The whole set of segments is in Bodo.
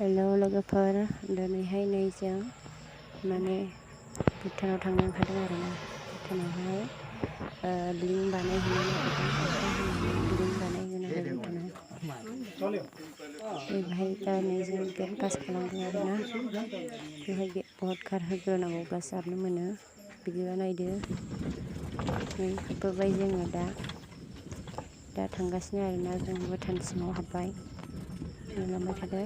हेलौ लोगोफोर, दिनैहाय नै जों माने भुटानाव थांनो ओंखारदों आरोना। भुटानावहाय लिंक बानायहैनो नागिरदों। अखा हानानै लिंक बानायहैगोन आरो भुटानाव। बेवहाय दा नै जों गेट पास खालामदों आरोना। बेवहाय भट कार्ड होग्रोनांगौब्लासो हाबनो मोनो। बिदिबा नायदो, नै हाबबोबाय जोङो दा थांगासिनो आरोना। जों भुटान सिङाव हाबबाय, नायलांबाय थादो।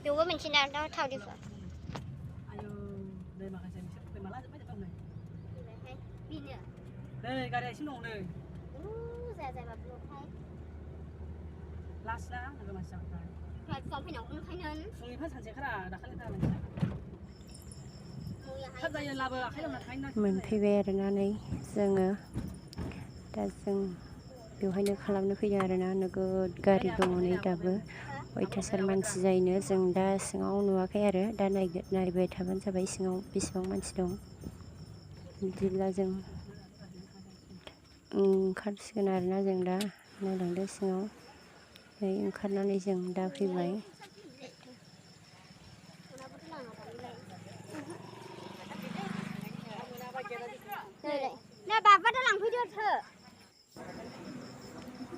Yoga mình xin ăn đó thao đi phở. Ayo, đây mà cái xe mà lát mấy tông này. Pin nè. Đây, cái này xin đồng này. Dạ dạ bà luôn thấy. Lát lá, cái mà sao cái. Rồi còn phải nấu cũng thấy nên. Phùng phát sản sẽ khá là đặc lên ta mình. Thật ra là bờ hay là thấy nó. मोनफैबाय आरोना नै जोङो दा जों बेवहायनो खालामनो फैदों आरोना। नोगोद गारि दङ नै दाबो। अयथासार मानसि जायोनो। जों दा सिङाव नुवाखै आरो, दा नायबाय थाबानो जाबाय सिङाव बेसेबां मानसि दं। बिदिब्ला जों ओंखारसिगोन आरोना। जों दा नायलांदो सिङाव। नै ओंखारनानै जों दा फैबाय। Nè bà bắt nó làm video thử.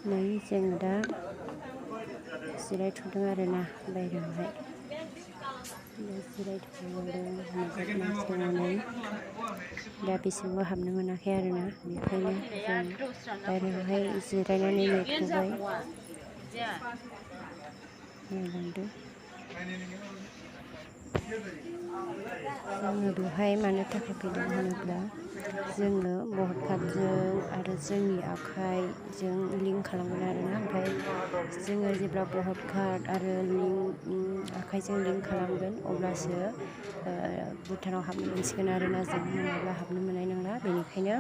नै जोङो दा जिरायथ'दों आरोना बायहेरायावहाय। दा जिरायथ'दों, नोगोद मानसि दङ नै। दा बिसोरबो हाबनो मोनाखै आरोना। बेखायनो जों बायहेरायावहाय जिरायनानै नेथ'बाय। नायलांदो। जोङो बेवहाय मानो थाखाय फैदों होनोब्ला, जोङो भट कार्डजों आरो जोंनि आखाइजों लिंक खालामगोन आरोना। ओमफ्राय जोङो जेब्ला भट कार्ड आरो आखाइजों लिंक खालामगोन, अब्लासो भुटानाव हाबनो मोनसिगोन आरोना। जों नङाब्ला हाबनो मोननाय नंला। बेनिखायनो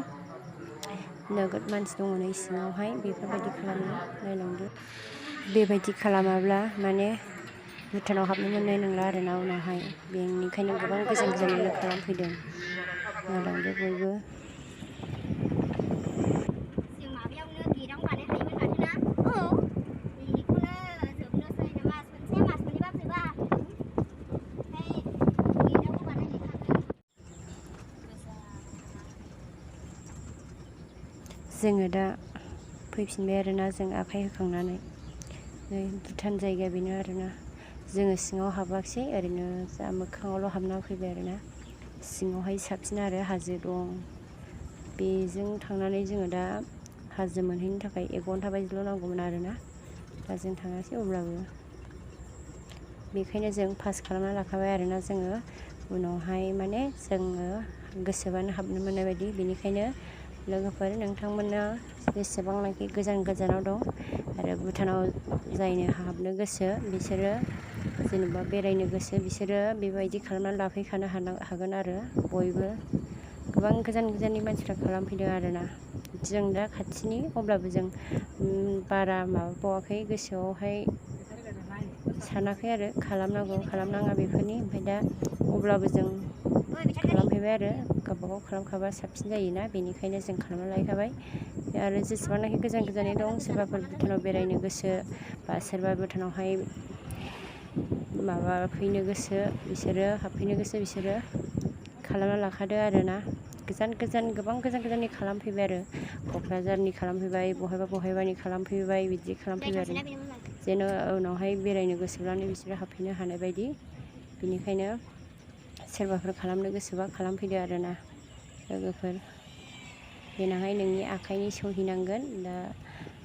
नोगोद मानसि दङ नै सिङावहाय बेफोरबायदि खालामो। नायलांदो, बेबायदि खालामाब्ला माने भुटानाव हाबनो मोननाय नंला आरोना उनावहाय। बेनिखायनो गोबां गोजान गोजाननिनो खालामफैदों। नायलांदो बयबो। जोङो दा फैफिनबाय आरोना। जों आखाइ होखांनानै नै भुटान जायगा बेनो आरोना। जोङो सिङाव हाबाखिसै, ओरैनो जा मोखाङावल' हाबना फैबाय आरोना। सिङावहाय साबसिन आरो, हाजो दं। बेजों थांनानै जोङो दा हाजो मोनहैनो थाखाय 1 घन्टा बायदिल' नांगौमोन आरोना। दा जों थाङासै, अब्लाबो बेखायनो जों पास खालामना लाखाबाय आरोना। जोङो उनावहाय माने जोङो गोसोबानो हाबनो मोननाय बायदि। बेनिखायनो लोगोफोर, नोंथांमोना जेसेबांनाखि गोजान गोजानाव दं आरो भुटानाव जायनो हाबनो गोसो, बिसोरो जेनेबा बेरायनो गोसो, बिसोरो बेबायदि खालामनानै लाफैखानो हागोन आरो। बयबो गोबां गोजान गोजाननि मानसिफ्रा खालामफैदों आरोना। जों दा खाथिनि, अब्लाबो जों बारा माबाबावाखै, गोसोआवहाय सानाखै आरो खालामनांगौ खालामनाङा बेफोरनि। ओमफ्राय दा अब्लाबो जों खालामफैबाय आरो। गावबागाव खालामखाबा साबसिन जायोना, बेनिखायनो जों खालामना लायखाबाय। आरो जेसेबांनाखि गोजान गोजाननि दं, सोरबाफोर भुटानाव बेरायनो गोसो बा सोरबा भुटानावहाय माबा फैनो गोसो, बिसोरो हाबफैनो गोसो, बिसोरो खालामना लाखादो आरोना। गोबां गोजान गोजाननि खालामफैबाय आरो क'क्राझारनि खालामफैबाय बहायबानि खालामफैबाय बिदि खालामफैबाय आरो जेन' उनावहाय बेरायनो गोसोब्लानो बिसोरो हाबफैनो हानाय बायदि बिनिखायनो सोरबाफोर खालामनो गोसोबा खालामफैदो आरोना लोगोफोर देनांहाय नोंनि आखाइनि सहिनांगोन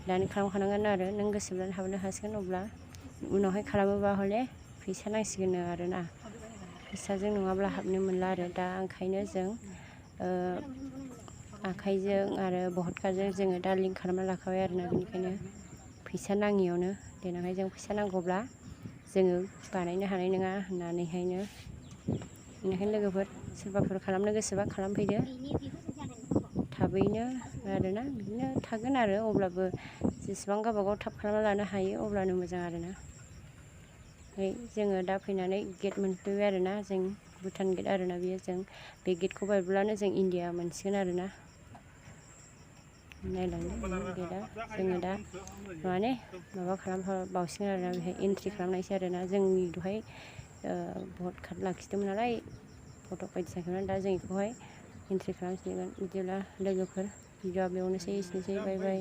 दानो खालामखानांगोन आरो नों गोसोब्लानो हाबनो हासिगोन अब्ला उनावहाय खालामोबा हले फैसा नांसिगोन आरोना फैसाजों नङाब्ला हाबनो मोनला आरो दा ओंखायनो जों आखाइजों आरो भटकाजों जोङो दा लिंक खालामना लाखाबाय आरोना बेनिखायनो फैसा नाङियावनो देनांहाय जों फैसा नांगौब्ला जोङो बानायनो हानाय नङा होननानैहायनो बेनिखायनो लोगोफोर सोरबाफोर खालामनो गोसोबा खालामफैदो थाबैनो आरोना बिदिनो थागोन आरो अब्लाबो जेसेबां गावबागाव थाब खालामना लानो हायो अब्लानो मोजां आरोना जोङो दा फैनानै गेट मोनफैबाय आरोना जों भुटान गेट आरोना बियो जों बे गेटखौ बारब्लानो जों इण्डिया मोनसिगोन आरोना नायलांदो गेटआ जोङो दा माने माबा खालामबावसिगोन आरोना बेहाय एन्ट्रि खालामनायसै आरोना जोंनि दहाय भट कार्ड लाखिदोंमोन नालाय फट' बायदिसिना खालामनानै दा जों बेखौहाय एन्ट्रि खालामसिगोन बिदिब्ला लोगोफोर भिडिअ'आ बेयावनोसै एसेनोसै बाय बाय।